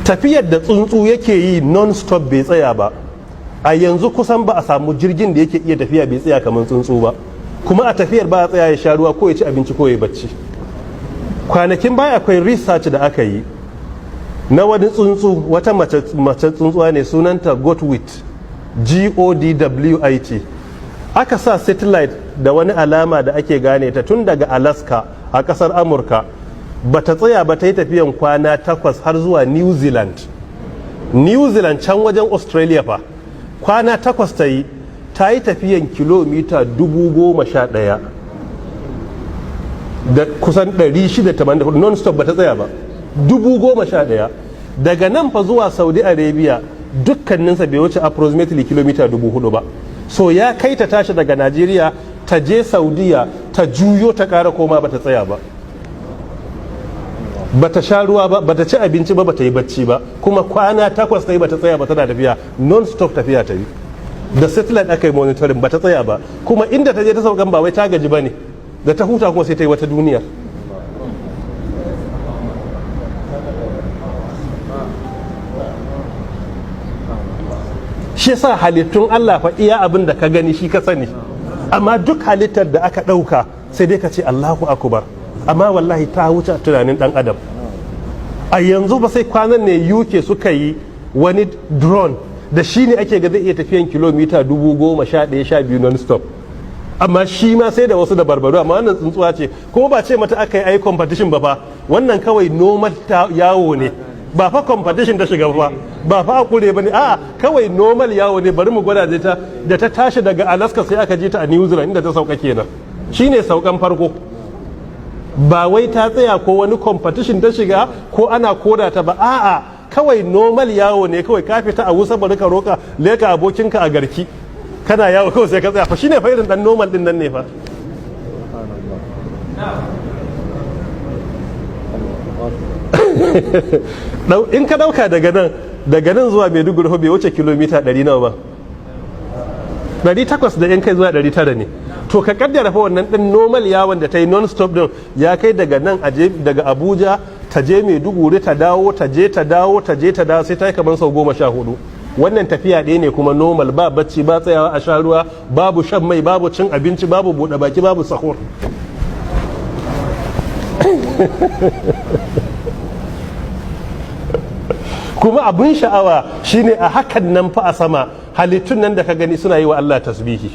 Tafiyar da tsuntsu yake yi non-stop bai tsaya ba, a yanzu kusan ba a samu jirgin da yake iya tafiya bai tsaya kamar tsuntsu ba. Kuma a tafiyar ba a tsaya ya sha ruwa ko ya ci abinci ko ya bacci. Kwanakin baya akwai research da aka yi na wani tsuntsu, wata mace tsuntsuwa ne, sunanta godwit, Godwit. Aka sa satellite da wani alama da ake gane ta tun daga Alaska a kasar Amurka, ba ta tsaya ba, ta yi tafiyan kwana 8 har zuwa New Zealand. New Zealand can wajen Australia fa. Kwana 8 ta yi, ta yi tafiyan kilomita 11,000 da kusan 684 non stop, ba ta tsaya ba. 11,000. Daga nan fa zuwa Saudi Arabia dukkaninsa bai wuce approximately kilomita 4,000 ba. So ya kai ta tashi daga Najeriya ta je Saudiya, ta juyo, ta kara koma, ba ta tsaya ba, ba ta sha ruwa ba, ba ta ci abinci ba, ba ta yi bacci ba. Kuma kwana 8 ta yi ba ta tsaya ba, tana tafiya non stop. Tafiya ta yi da satellite aka yi monitoring, ba ta tsaya ba. Kuma inda ta je ta saukan ba wai ta gaji ba ne, da ta huta kuma sai ta yi wata duniyar. Shi yasa halittun Allah fa, iya abin da ka gani shi ka sani, amma duk halittar da aka ɗauka sai dai ka ce Allahu akbar. Amma wallahi ta wuce tunanin ɗan adam a yanzu. Ba sai kwanan ne UK suka yi wani drone da shi ne ake ga zai iya tafiyan kilomita 11,000, 12 non stop, amma shi ma sai da wasu da barbaru. Amma wannan tsuntsuwa ce, kuma ba ce mata aka yi ai competition ba fa. Wannan kawai normal yawo ne, ba fa competition ta shiga ba, ba fa a kure ba ne. A'a, kawai normal yawo ne, bari mu gwada ta. Da ta tashi daga Alaska sai aka je ta a New Zealand, inda ta sauka kenan, shine saukan farko. Ba wai ta tsaya ko wani competition ta shiga ko ana koda ta ba. A'a, kawai normal yawo ne. Kawai ka fita a wusa, bari ka roka leka abokinka a Garki, kana yawo kawai sai ka tsaya fa. Shine fa irin dan normal din nan ne fa. In ka dauka daga nan zuwa Maiduguri bai wuce kilomita 100 nawa ba, 800 da yan kai zuwa 900 ne. To ka kaddara fa wannan din normal yawon da ta yi non stop din ya kai daga nan aje daga Abuja ta je Maiduguri, ta dawo, ta je, ta dawo, ta je, ta dawo, sai ta yi kamar sau 14. Wannan tafiya ɗaya ne kuma normal, ba bacci, ba tsayawa a sha ruwa, babu shan mai, babu cin abinci, babu buɗe baki, babu sahur. Kuma abin sha'awa shine a hakan nan fa a sama, halittun nan da ka gani suna yi wa Allah tasbihi.